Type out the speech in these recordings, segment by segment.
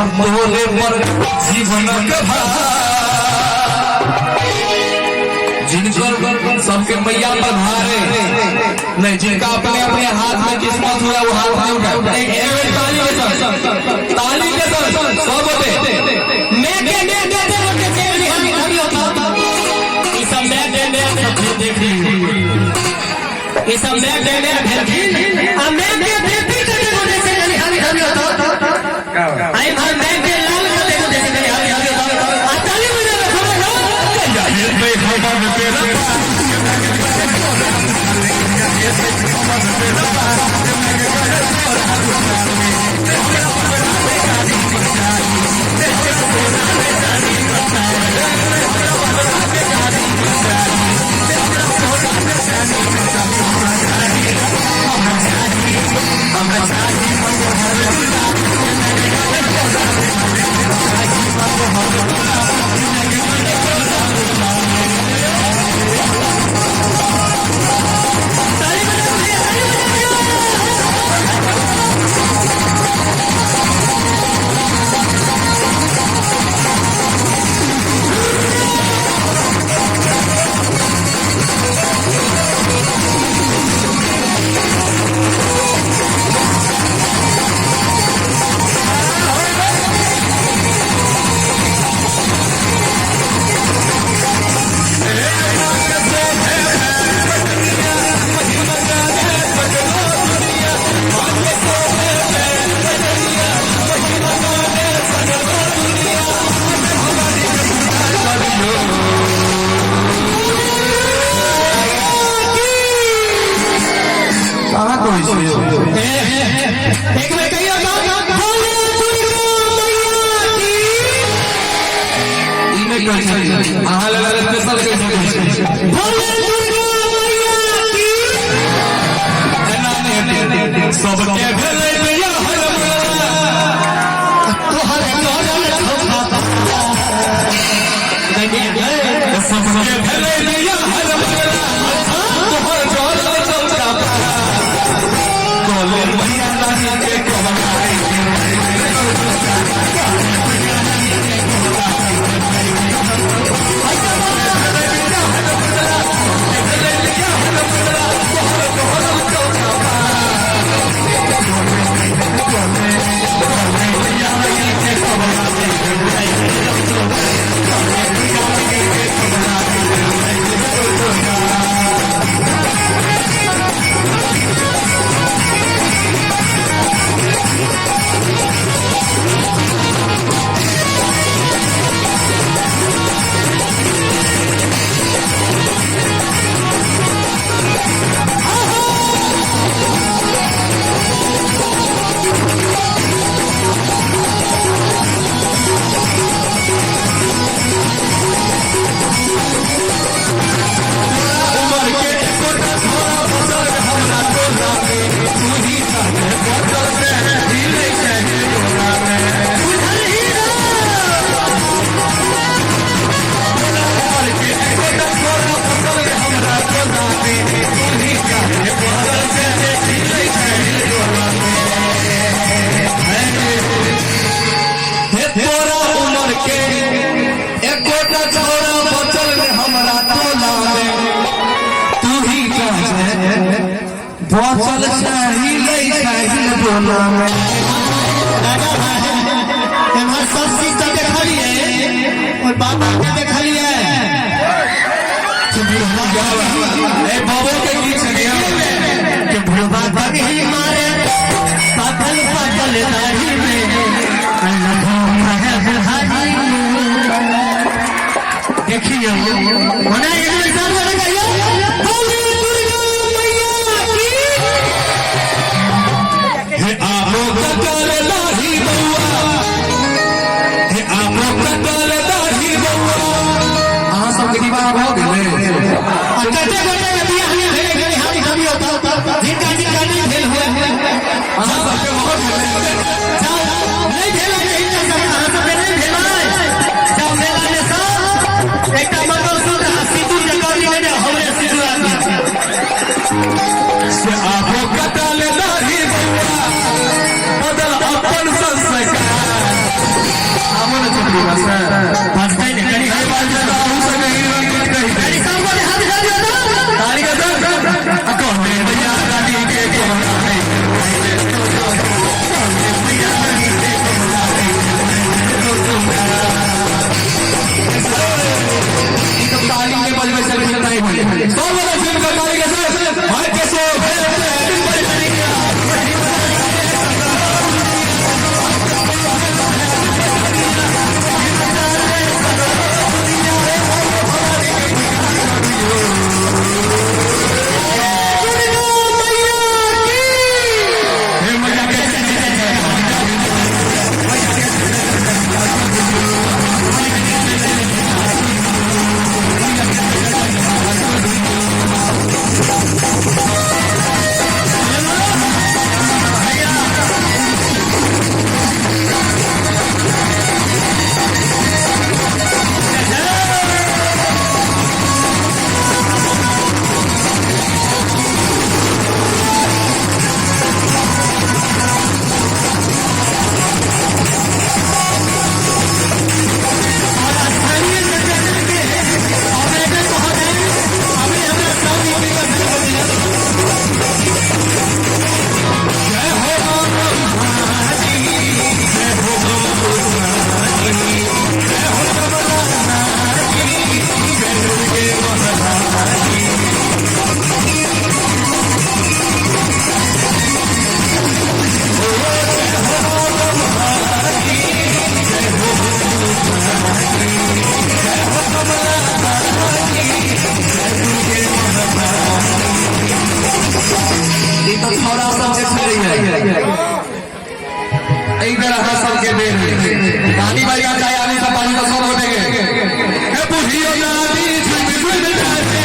हमर तोरे पर जीवनक भार। जिनकर सबके मैया पर भारे नहीं, जिनका अपने अपने हाथ में किस्मत हुआ वो हाथ नहीं उठाए। एक बेर ताली के संग, ताली के संग सब होते। मैं के मैं देते बोलते से हानि हानि होता। ई सब मैं दे दे सब फिर देख ली। ई सब मैं दे दे भेलखिन आ मैं के बेटी के दे बोलते से हानि हानि होता। आई भाई मैं के लाल के दे बोलते से हानि हानि होता। आ ताली बजा के खबर लो। कहाँ कहै छै यौ? एक बेर कहियो तो बोले दुर्गा मैया की। ई नहि कहै छै, अहाँ लेल स्पेशल कहै छै। बोले दुर्गा मैया की। एना नहि हेतै। सबके भेलै बियाह हरमला। तोहर तोहर धोखा। सबके भेलै बियाह हरमला। तोहर जरल चौका पार। बोले मैया रानी के कोहराई। उमर के एकोटा छोरा बचल हमरा टोला में। तू ही चाहे बचल से हिले चाहे टोला में। उमर के एकोटा छोरा बचल हमरा टोला में। तू ही चाहे बचल से हिले चाहे टोला में। हे तोरा उमर के एकोटा छोरा बचल हमरा टोला में। तू ही चाहे बचल चाही लै चाही टोला में। एम्हर सब चीज तऽ देखलियै और बाबा के देखलियै। ए बाबो के गीत छलियै के भुलवा दही मारे पागल पागल दाढ़ी में अल्लाह भाई। देखियो ओना एक बेर सब गोटे कहियो बोले दुर्गा मैया की। हे आपो कटल दाढ़ी बउआ, हे आपो कटल दाढ़ी बउआ। अहाँ सबके विवाह भऽ गेलै? आ कते गोटे के बियाह नहि भेलै कनि हानि हानि होता जिनका जिनका नहि भेल हुए। अहाँ सबके भऽ गेलै? जाओ, नहि भेल है हिनका सबके, अहाँ सबके नहि भेल है। जाओ मेला में सब एकटा मंगलसूत्र आ सिंदूर के कौड़ी लेने हमरे सिंदूर आदमी। से आपो कटल दाढ़ी बउआ बदल अपन संस्कार। सब गोटे झूम के ताली के संग माइक के शोभे बजरिया। हे मैया के ई तो छौड़ा सब के खेलै है। एहि बेर अहाँ सबके बेर है। पानी बजा चाहे आने सब पानी तो सब होते गए। हे बुढ़ियो दादी झुम झुम नाचे।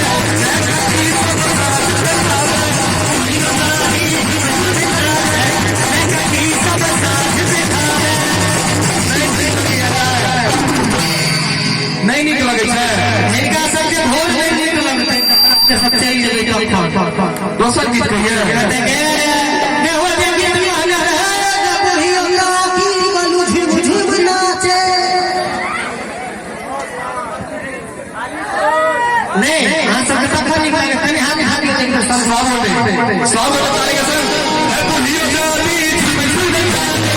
नहीं नीक लगै छै। हिनका सबके भोज नहि नीक लगतै, सब चलि जेबै कखन। दोसर गीत कहिए। नहीं, अहाँ सबके तखन नीक लागत, कनि हाथ हाथ देखियौ सब। सब गोटे, सब गोटे ताली के संग। हे बुढ़ियो दादी झुम झुम नाचे।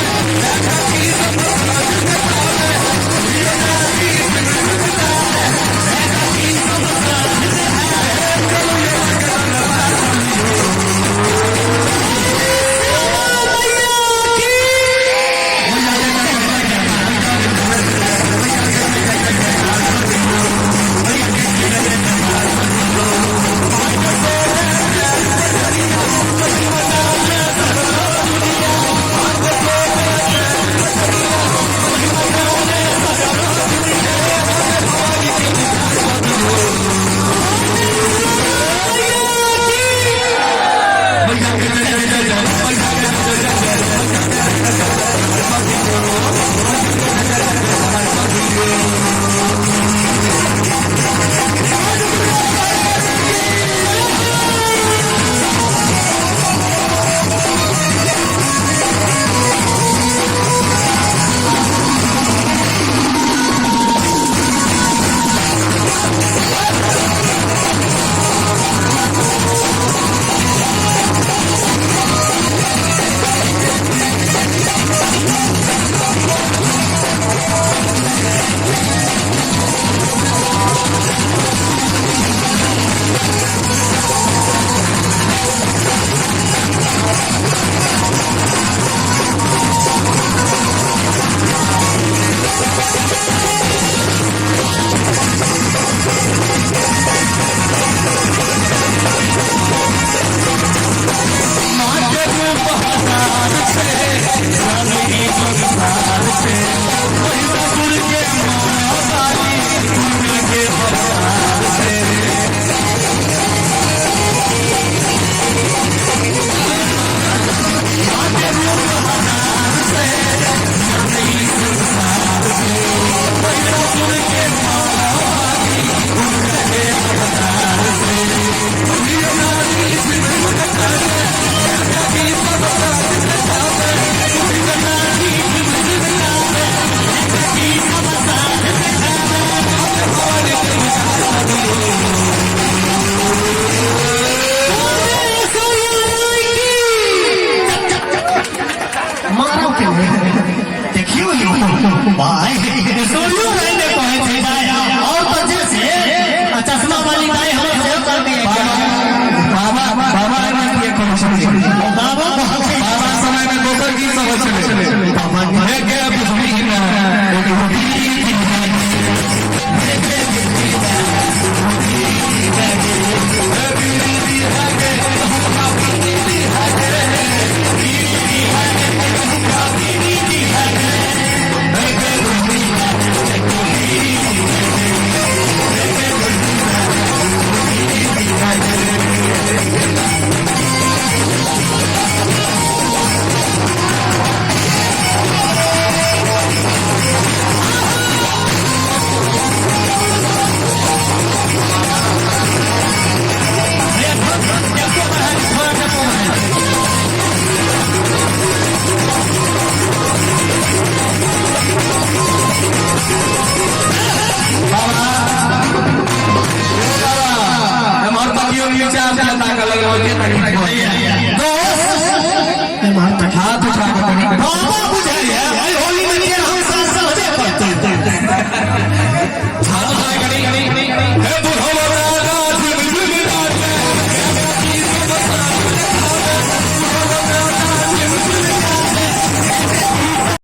ताका लग रहा है।